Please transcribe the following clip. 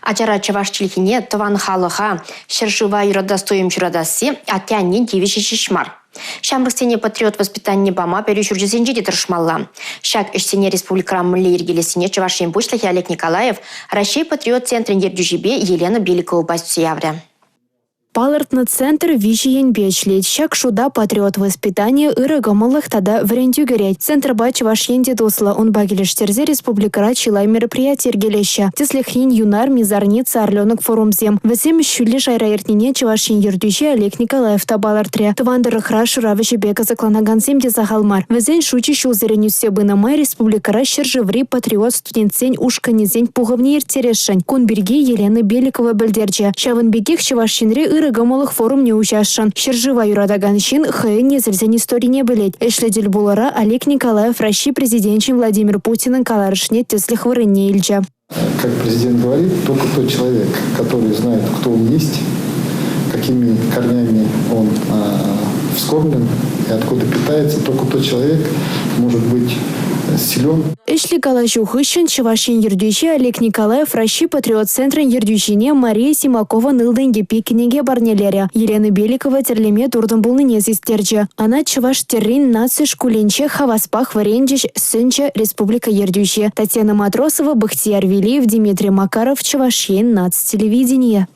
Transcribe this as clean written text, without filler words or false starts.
Ачара чӑваш чӗлхине, тӑван халӑха, ҫӗршыва юратас туйӑм ҫуратасси атте-аннен тивӗҫӗ ҫеҫ мар. Ҫамрӑксене патриот воспитанине пама пӗлӳ ҫурчӗсенче те тӑрӑшмалла. Ҫак ӗҫсене республикӑра мӗнле йӗркелессине Чӑваш Ен Пуҫлӑхӗ Олег Николаев Раҫҫей патриот центрӗн ертӳҫипе Елена Беликовӑпа сӳтсе яврӗ. Палӑртнӑ центр виҫӗ енпе ӗҫлет. Ҫак шута патриот воспитанийӗ, ырӑ кӑмӑллӑх тата вӗрентӳ кӗрет. Центрпа Чӑваш Ен те туслӑ. Унпа килӗштерсе республикӑра чылай мероприяти йӗркелеҫҫӗ. Тӗслӗхрен, Юнарми, Зарница, Орленок форумсем. Вӗсем ҫӳллӗ шайра иртнине Чӑваш Ен ертӳҫи Олег Николаев та палӑртрӗ. Тӑван тӑрӑхра шырав ӗҫӗпе кӑсӑкланакансем те сахал мар. Вӗсен шучӗ ҫулсерен ӳссе пынӑ май республикӑра ҫӗршыври патриот студентсен ушкӑнӗсен пухӑвне ирттересшӗн. Кун пирки Елена Беликова пӗлтерчӗ. Ҫавӑн пекех Чӑваш Енре ырӑ кӑмӑллӑх форумне уҫасшӑн. Ҫӗршыва юратакан ҫын хӑйӗн несӗлсен историне пӗлет. Ӗҫлӗ тӗлпулура Олег Николаев Раҫҫей Президенчӗн Владимир Путинӑн каларӑшне тӗслӗх вырӑнне илчӗ. Как президент говорит, только тот человек, который знает, кто он есть, какими корнями он вскормлен и откуда питается, только тот человек может быть силен. Ӗҫлӗ калаҫу хыҫҫӑн Чӑваш Ен ертӳҫи Олег Николаев Раҫҫей патриот центрӗн ертӳҫине Мария Симакован «Ылтӑн йӗппи» кӗнеке парнелерӗ. Елена Беликова тӗрлеме туртӑм пулнине систерчӗ. Ӑна чӑваш тӗррин наци шкулӗнче хаваспах вӗрентӗҫ, сӗнчӗ республика ертӳҫи. Татьяна Матросова, Бахтияр Велиев, Дмитрий Макаров, Чӑваш Ен наци телевиденийӗ.